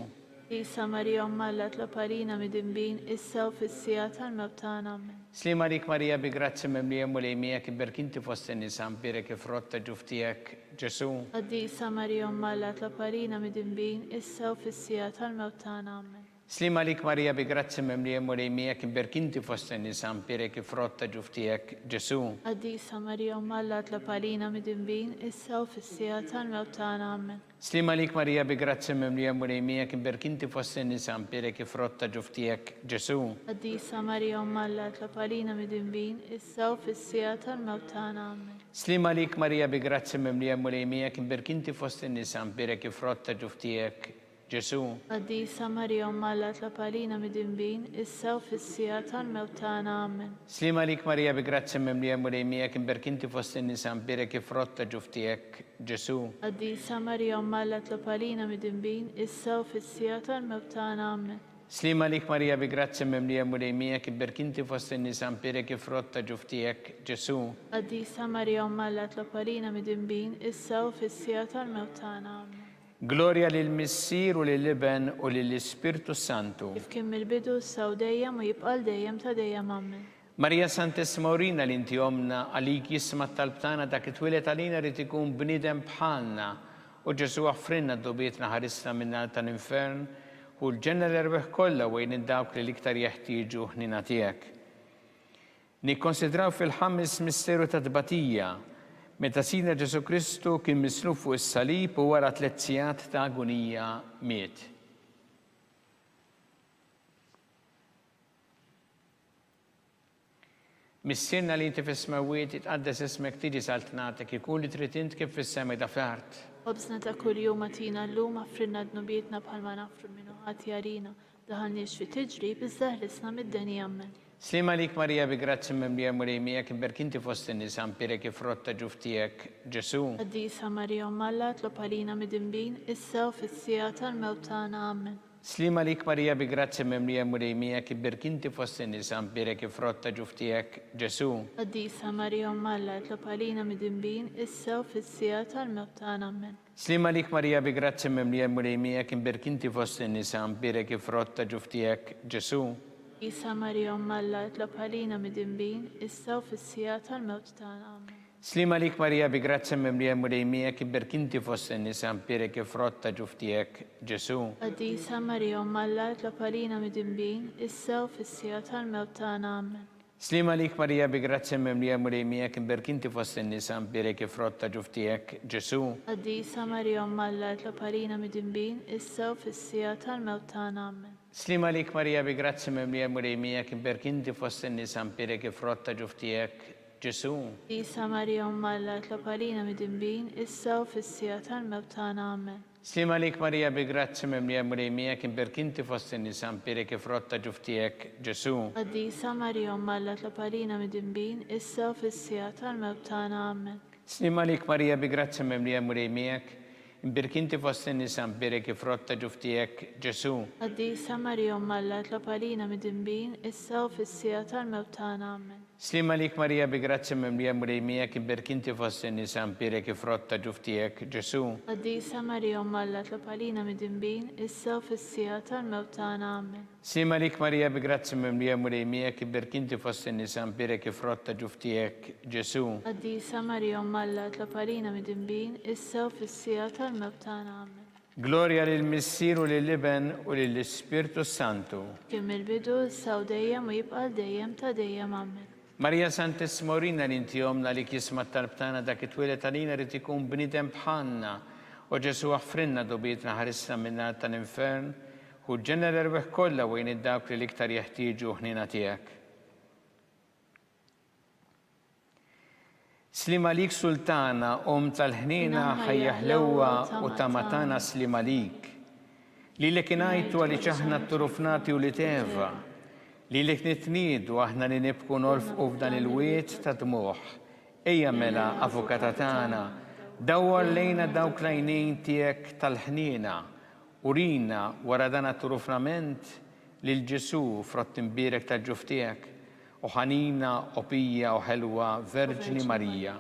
Qaddisa Marija Omm Alla tlob għalina midinbin, issa u fis-siegħa tal-mewt tagħna. Ammen. Sliem għalik Marija bi grazzja mimlija l-Mulej miegħek iberk inti fost in-nisa mbierek il-frott ta' ġuf tiegħek, Ġesù. Qaddisa Marija Omm Alla tlob għalina midinbin, issa u fis-siegħa tal-mewt tagħna. Ammen. Sliem għalik Marija bi grazzja mimlija l-Mulej miegħek imbierk inti fost in-nisa mbierek il-frott ta' ġuf tiegħek, Ġesù. Qaddisa Marija Omm Alla tlob għalina midinbin, issa u fis-siegħa tal-mewt tagħna. Ammen. Sliem għalik Marija bi grazzja mimlija l-Mulej miegħek imbierk inti fost in-nisa mbierek il-frott ta' ġuf tiegħek, Ġesù. Qaddisa Marija Omm Alla tlob għalina midinbin, issa u fis-siegħa tal-mewt tagħna. Ammen. Sliem għalik Marija bi grazzja mimlija l-Mulej miegħek imbierk inti fost in-nisa mbierek il-frott ta' ġuf tiegħek, Ġesù. Qaddisa Marija Omm Alla tlob għalina midinbin, issa u fis-siegħa tal-mewt tagħna. Ammen. Sliem għalik Marija bi grazzja mimlija l-Mulej miegħek imbierk inti fost in-nisa mbierek il-frott ta' ġuf tiegħek, Ġesù. Qaddisa Marija Omm Alla tlob għalina midinbin, issa u fis-siegħa tal-mewt tagħna. Ammen. Sliem għalik Marija bi grazzja mimlija l-Mulej miegħek imbierk inti fost in-nisa mbierek il-frott ta' ġuf tiegħek, Ġesù. Qaddisa Marija Omm Alla tlob għalina midinbin, issa u fis-siegħa tal-mewt tagħna. Ammen. Glorja lill-Missier u lill-Iben u lill-Ispirtu s-Santu. Kif kien mill-bidu, issa u dejjem u jibqa' għal dejjem ta' dejjem. Ammen. Marija Santissima urina li inti Ommna, għalik jisma' t-talb tagħna dak li twieled għalina ried ikun bniedem bħalna. O Ġesù aħfrilna dnubietna ħarisna min-nar tal-infern, ħu l-ġenna l-erwieħ kollha u għin lil dawk li l-iktar jeħtieġu ħniena tiegħek. Nikkonsidraw fil-ħames misteru ta' tbatija, meta Sidna Ġesù Kristu kien mislub fuq is-salib u wara tlett sigħat ta' agunija miet. Missierna li inti fis-smewwiet, jitqaddes ismek, tiġi saltnatek, ikun li trid int kif fis-sema ida fl-art. Ħobżna ta' kuljum agħtina llum, aħfrilna dnubietna bħalma naħfru 'l min hu ħati għalina, Daħalniex fi tiġrib iżda ħlisna mid-deni. Ammen. Sliem għalik Marija bi grazzja mimlija l-Mulej miegħek imbierk inti fost in-nisa mbierek il-frott ta' ġuf tiegħek, Ġesù. Qaddisa Marija Omm Alla itlob għalina midinbin, issa u fis-siegħa tal-mewt tagħna. Ammen. Sliem għalik Marija bi grazzja mimlija l-Mulej miegħek imbierk inti fost in-nisa mbierek il-frott ta' ġuf tiegħek, Ġesù. Qaddisa Marija Omm Alla itlob għalina midinbin, issa u fis-siegħa tal-mewt tagħna. Ammen. Sliem għalik Marija bi grazzja mimlija l-Mulej miegħek imbierk inti fost in-nisa mbierek il-frott ta' ġuf tiegħek, Ġesù. Qaddisa Marija Omm Alla itlob għalina midinbin, issa u fis-siegħa tal-mewt tagħna. Ammen. Sliem għalik Marija bi grazzja mimlija l-Mulej miegħek imbierk inti fost in-nisa mbierek il-frott ta' ġuf tiegħek, Ġesù. Qaddisa Marija Omm Alla itlob għalina midinbin, issa u fis-siegħa tal-mewt tagħna. Ammen. Sliem għalik Marija bi grazzja mimlija l-Mulej miegħek imbierk inti fost in-nisa mbierek il-frott ta' ġuf tiegħek, Ġesù. Qaddisa Marija Omm Alla itlob għalina midinbin, issa u fis-siegħa tal-mewt tagħna. Ammen. Sliem għalik Marija bi grazzja mimlija l-Mulej miegħek imbierk inti fost in-nisa mbierek il-frott ta' ġuf tiegħek, Ġesù. Qaddisa Marija Omm Alla itlob għalina midinbin, issa u fis-siegħa tal-mewt tagħna. Ammen. Sliem għalik Marija bi grazzja mimlija l-Mulej miegħek imbierk inti fost in-nisa mbierek il-frott ta' ġuf tiegħek, Ġesù. Qaddisa Marija Omm Alla tlob għalina midinbin, issa u fis-siegħa tal-mewt tagħna. Ammen. Sliem għalik Marija bi grazzja mimlija l-Mulej miegħek, imbierk inti fost in-nisa mbierek il-frott ta' ġuf tiegħek, Ġesù. Qaddisa Marija Omm Alla tlob għalina midinbin, issa u fis-siegħa tal-mewt tagħna. Ammen. Sliem għalik Marija bi grazzja mimlija l-Mulej miegħek imbierk inti fost in-nisa mbierek il-frott ta' ġuf tiegħek, Ġesù. Qaddisa Marija Omm Alla tlob għalina midinbin, issa u fis-siegħa tal-mewt tagħna. Ammen. Sliem għalik Marija bi grazzja mimlija l-Mulej miegħek imbierk inti fost in-nisa mbierek il-frott ta' ġuf tiegħek, Ġesù. Qaddisa Marija Omm Alla tlob għalina midinbin, issa u fis-siegħa tal-mewt tagħna. Ammen. Glorja lill-Missier u lill-Iben u lill-Ispirtu s-Santu. Kien mill-bidu, issa u dejjem u jibqa' għal dejjem ta' dejjem. Ammen. Marija Santissima urina li inti Ommna għalik jisma' t-talb tagħna dak it-twieled għalina ried ikun bniedem bħalna. O Ġesù aħfrilna dnubietna ħarisna min-nar tal-infern, ħu l-ġenna l-erwieħ kollha u għin 'il dawk li l-iktar jeħtieġu ħniena tiegħek. Sliem għalik Sultana, Omm tal-ħniena, ħajja ħlewwa u tama tagħna sliem għalik. Lilek ingħajtu għaliex aħna tturufnati ulied Eva. Lilek nitniedu aħna li nibku nolfqu f'dan il-wied ta' dmugħ. Ejja mela, Avukata tagħna, dawwar lejna dawk l-għajnejn tiegħek tal-ħniena. Urina, wara dan għat-turufnament, Lil Ġesù, frott imbierek tal-ġuf tiegħek, o ħanina, o pija, o ħelwa Verġni Marija.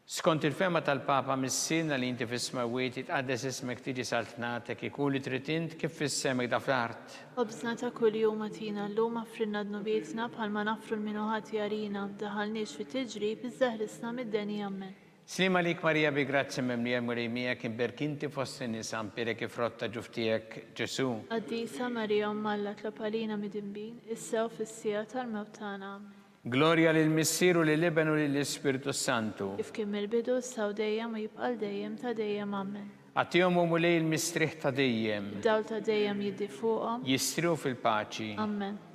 Skont il-fehma tal-Papa, Missierna li inti fis-smewwiet, jitqaddes ismek, tiġi saltnatek, ikun li trid int kif fis-sema hekk fl-art. Ħobżna ta' kuljum agħtina llum, aghfrilna dnubietna bħalma naghfru 'l min hu ħati għalina, daħħalniex fit-tiġrib iżda ħlisna mid-deni. Ammen. Sliem għalik Marija bi grazzja mimlija l-Mulej miegħek, imbierk inti fost in-nisa, mbierek il-frott ta' ġuf tiegħek, Ġesù. Qaddisa Marija Omm Alla tlob għalina midinbin, issa u fis-siegħa tal-mewt tagħna. Ammen. Glorja lill-Missier u lill-Iben u lill-Ispirtu s-Santu. Kif kien mill-bidu, issa u dejjem u jibqa' għal dejjem ta' dejjem. Amen. Agħtihom, o Mulej, il-mistrieħ ta' dejjem. Id-dawl ta' dejjem jiddi fuqhom. Jistrieħu fil-paċi. Amen.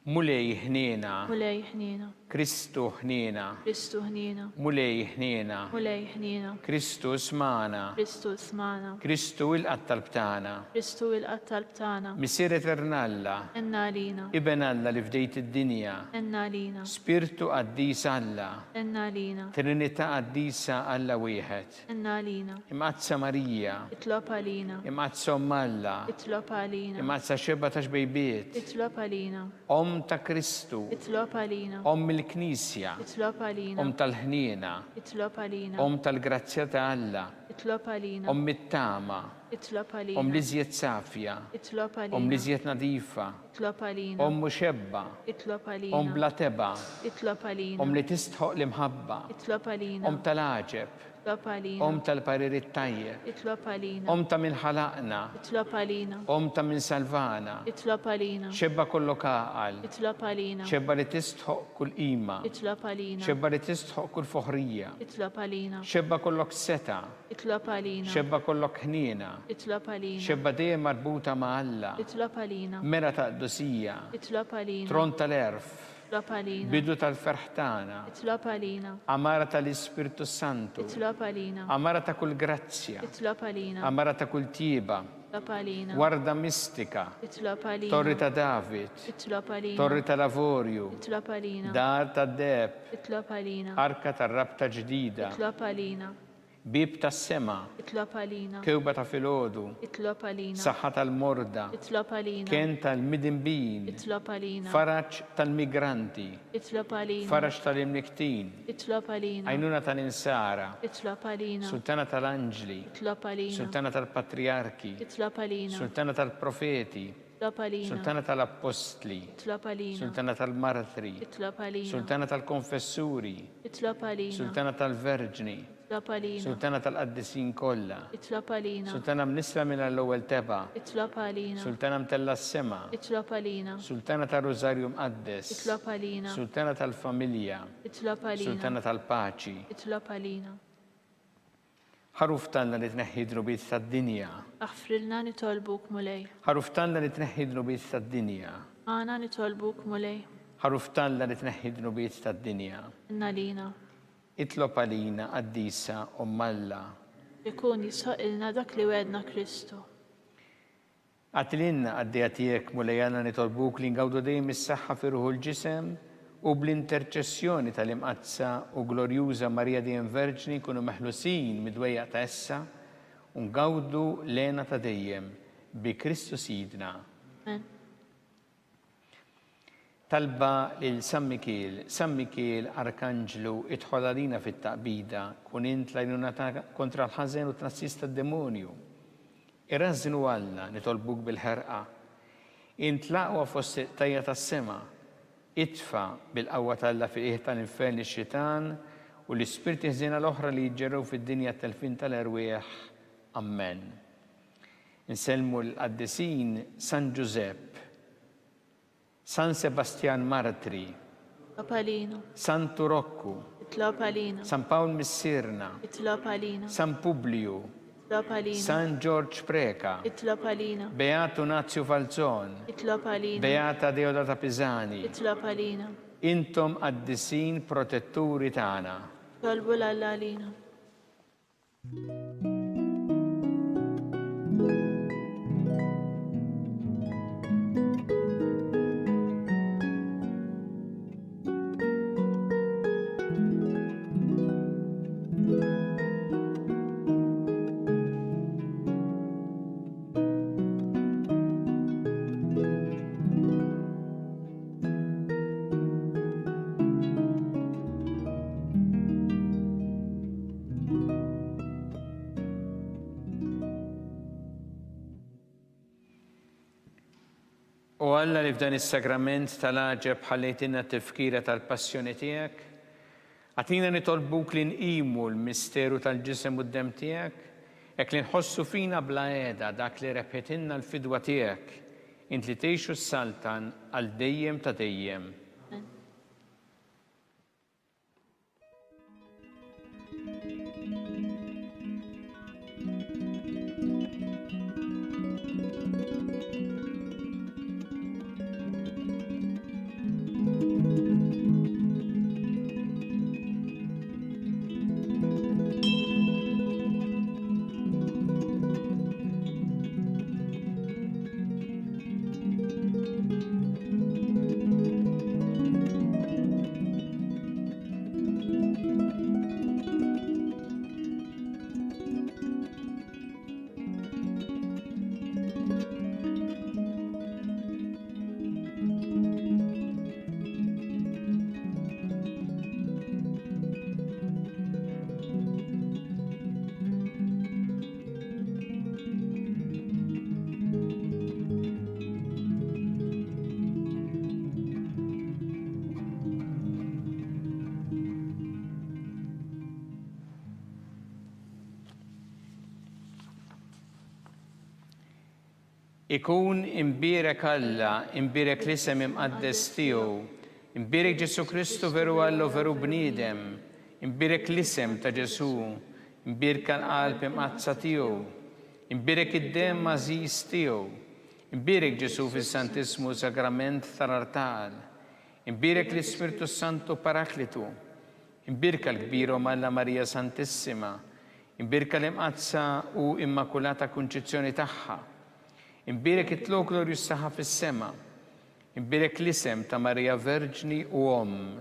Mulej ħniena. Mulej ħniena. Kristu ħniena. Kristu ħniena. Mulej ħniena. Mulej ħniena. Kristu smagħna. Kristu smagħna. Kristu ilqa' t-talb tagħna. Kristu ilqa' t-talb tagħna. Missier Etern Alla. Għenna għalina. Iben Alla li fdejt id-dinja. Għenna għalina. Spirtu Qaddis Alla. Għenna għalina. Trinità Qaddisa Alla wieħed. Għenna għalina. Imqaddsa Marija. Itlob għalina. Imqaddsa Omm Alla. Itlob għalina. Imqaddsa Xebgħa ta' Xbejbiet. Itlob għalina. Omm ta' Kristu. Itlob għalina. Omm il-Knisja. Itlob għalina. Omm tal-ħniena. Itlob għalina. Omm tal-grazzja ta' Alla. Itlob għalina. Omm it-tama. Itlob għalina. Omm l-iżjed safja. Itlob għalina. Omm l-iżjed nadifa. Itlob għalina. Omm u xebba. Itlob għalina. Omm bla tebgħa. Itlob għalina. Omm li tistħoqq l-imħabba. Itlob għalina. Omm tal-għaġeb. Itlob għalina. Omm tal-parir it-tajjeb. Itlob għalina. Omm ta' min ħalaqna. Itlob għalina. Omm ta' min salvana. Itlob għalina. Xebba kollok għaqal. Itlob għalina. Xebba li tistħoqq kull qima. Itlob għalina. Xebba li tistħoqq kull foħrija. Itlob għalina. Xebba kollok setgħa. Itlob għalina. Xebba kollok ħniena. Itlob għalina. Xebba dejjem marbuta ma' Alla. Itlob għalina. Mera ta' qdusija. Itlob għalina. Tron tal-għerf. Itlob għalina. Bidu tal-ferħ tagħna. Itlob għalina. Għamara tal-Ispirtu s-Santu. Itlob għalina. Għamara ta' kull grazzja. Itlob għalina. Għamara ta' kull tjieba. Itlob għalina. Warda mistika. Itlob għalina. Torri ta' David. Itlob għalina. Torri tal-avorju. Itlob għalina. Dar tad-deheb. Itlob għalina. Arka tar-rabta ġdida. Itlob għalina. Bieb tas-sema. Itlob għalina. Kewba ta' filgħodu. Itlob għalina. Saħħa tal-morda. Itlob għalina. Kenn tal-midinbin. Itlob għalina. Faraġ tal-migranti. Itlob għalina. Faraġ tal-imnikktin. Itlob għalina. Għajnuna tal-insara. Itlob għalina. Sultana tal-anġli. Itlob għalina. Sultana tal-patrijarki. Itlob għalina. Sultana tal-profeti. Itlob għalina. Sultana tal-Appostli. Itlob għalina. Sultana tal-Martri. Itlob għalina. Sultana tal-Konfessuri. Itlob għalina. Sultana tal-Verġni. Itlob għalina. Sultana tal-Qaddisin kollha. Itlob għalina. Sultana mnissla mingħajr l-ewwel tebgħa. Itlob għalina. Sultana mtellgħa s-sema. Itlob għalina. Sultana tar-Rużarju Mqaddes. Itlob għalina. Sultana tal-Familja. Itlob għalina. Sultana tal-Paċi. Itlob għalina. Ħaruf t'Alla li tneħħi d-dnubiet tad-dinja. Aħfrilna nitolbuk, Mulej. Ħaruf t'Alla li tneħħi d-dnubiet tad-dinja. Agħna nitolbuk, Mulej. Ħaruf t'Alla li tneħħi d-dnubiet tad-dinja. Għinna lina. Itlob għalina, qaddisa Omm Alla. Ikun jistħoqqilna dak li wegħedna Kristu. Agħti lilna, qaddejja tiegħek, Mulej Alla, nitolbuk li ngawdu dejjem is-saħħa fir-ruħ u l-ġisem, u bl-interċessjoni tal-Imqaddsa u Glorjuża Marija Dejjem Verġni nkunu meħlusin mid-dwejjaq ta' issa u ngawdu l-hena ta' dejjem, bi Kristu Sidna. Amen. Talba lil San Mikiel, San Mikiel Arkanġlu, idħol għalina fit-taqbida, kun int l-għajnuna tagħna kontra l-ħażen u t-tnassis tad-demonju. Irażżnu Alla, nitolbuk bil-ħerqa. Int l-aqwa fost il-qtajja' tas-sema. Itfa' bil-qawwa t'Alla fil-qiegħ tal-infern lix-xitan u l-ispirti ħżiena l-oħra li jiġġerrew fid-dinja għat-telfien tal-erwieħ. Ammen. Insellmu lill-qaddisin San Ġużepp, San Sebastjan Martri. Itlob għalina. Santu Rokku. Itlob għalina. San Pawl Missierna. Itlob għalina. San Publiju. Itlob għalina. San Ġorġ Preca. Itlob għalina. Beatu Nazju Falzon. Itlob għalina. Beata Deodata Pisani. Itlob għalina. Intom qaddisin protetturi tagħna. Itolbu 'l Alla għalina. O Alla li f'dan is-sagrament tal-għaġeb ħallejtilna t-tifkira tal-passjoni tiegħek, agħtina nitolbuk li nqimu l-misteru tal-ġisem u d-demm tiegħek, hekk li nħossu fina bla heda dak li rebħitilna l-fidwa tiegħek, int li tgħix u ssaltan għal dejjem ta' dejjem. Ikun imbierek Alla, imbierek l-isem imqaddes tiegħu, imbierek Ġesù Kristu veru Alla u veru bniedem, imbierek l-isem ta' Ġesù, imbierka l-qalb imqaddsa tiegħu, imbierek id-demm għażiż tiegħu, imbierek Ġesù fis-Santissmu Sagrament tal-artal, imbierek l-Ispirtu s-Santu Paraklitu, imbierka l-kbira Omm Alla Marija Santissima, Imbierka l-Imqaddsa u Immakulata Kunċizzjoni tagħha. Imbierek it-Tlugħ glorjuż tagħha fis-sema. Imbierek l-isem ta' Marija Verġni u Omm.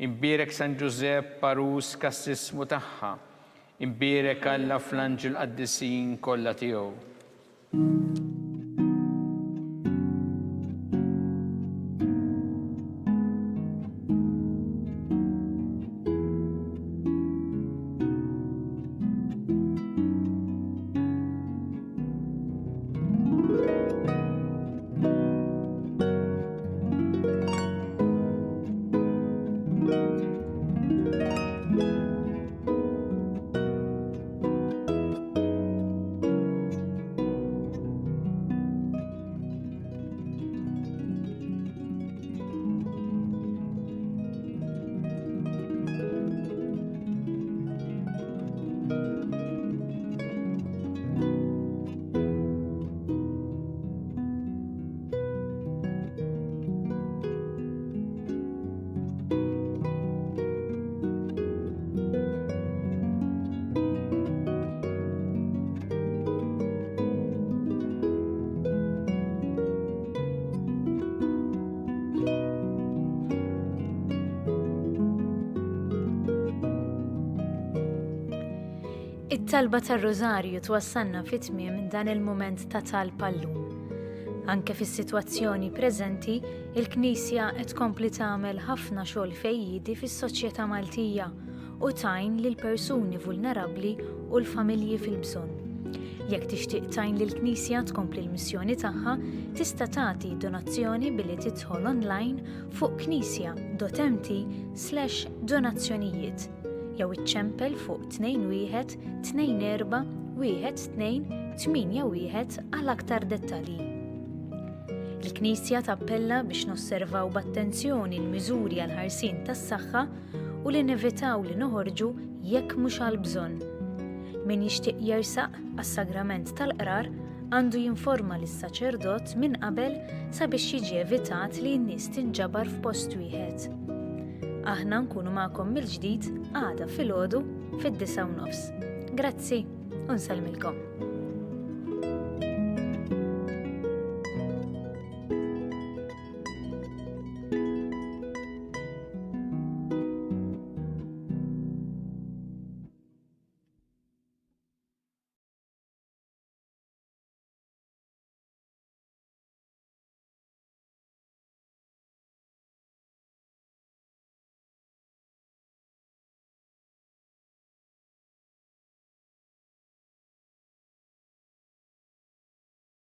Imbierek San Ġużepp għarus kastissmu tagħha. Imbierek Alla fl-anġli l-qaddisin kollha tiegħu. It-talba tar-Rużarju twassalna fi tmiem dan il-mument ta' talb għallum. Anke fis-sitwazzjoni preżenti, il-Knisja qed tkompli tagħmel ħafna xogħol fejjiedi fis-soċjetà Maltija u tgħin lill-persuni vulnerabbli u l-familji fil-bżonn. Jekk tixtieq tgħin lill-Knisja tkompli l-missjoni tagħha, tista' tagħti donazzjoni billi tidħol online fuq knisja.mt/donazzjonijiet jew iċċempel fuq 21 24 12 81 għal aktar dettalji. Il-Knisja tappella biex nosservaw b'attenzjoni l-miżuri għall-ħarsien tas-saħħa u li nevitaw li noħorġu jekk mhux għal bżonn. Min jixtieq jersaq għas-sagrament tal-qrar għandu jinforma lis-saċerdot minn qabel sabiex jiġi evitat li n-nies tinġabar f'post wieħed. Aħna nkunu magħkom mill-ġdid għada filgħodu fid-9 nofs. Grazzi u nsellmilkom.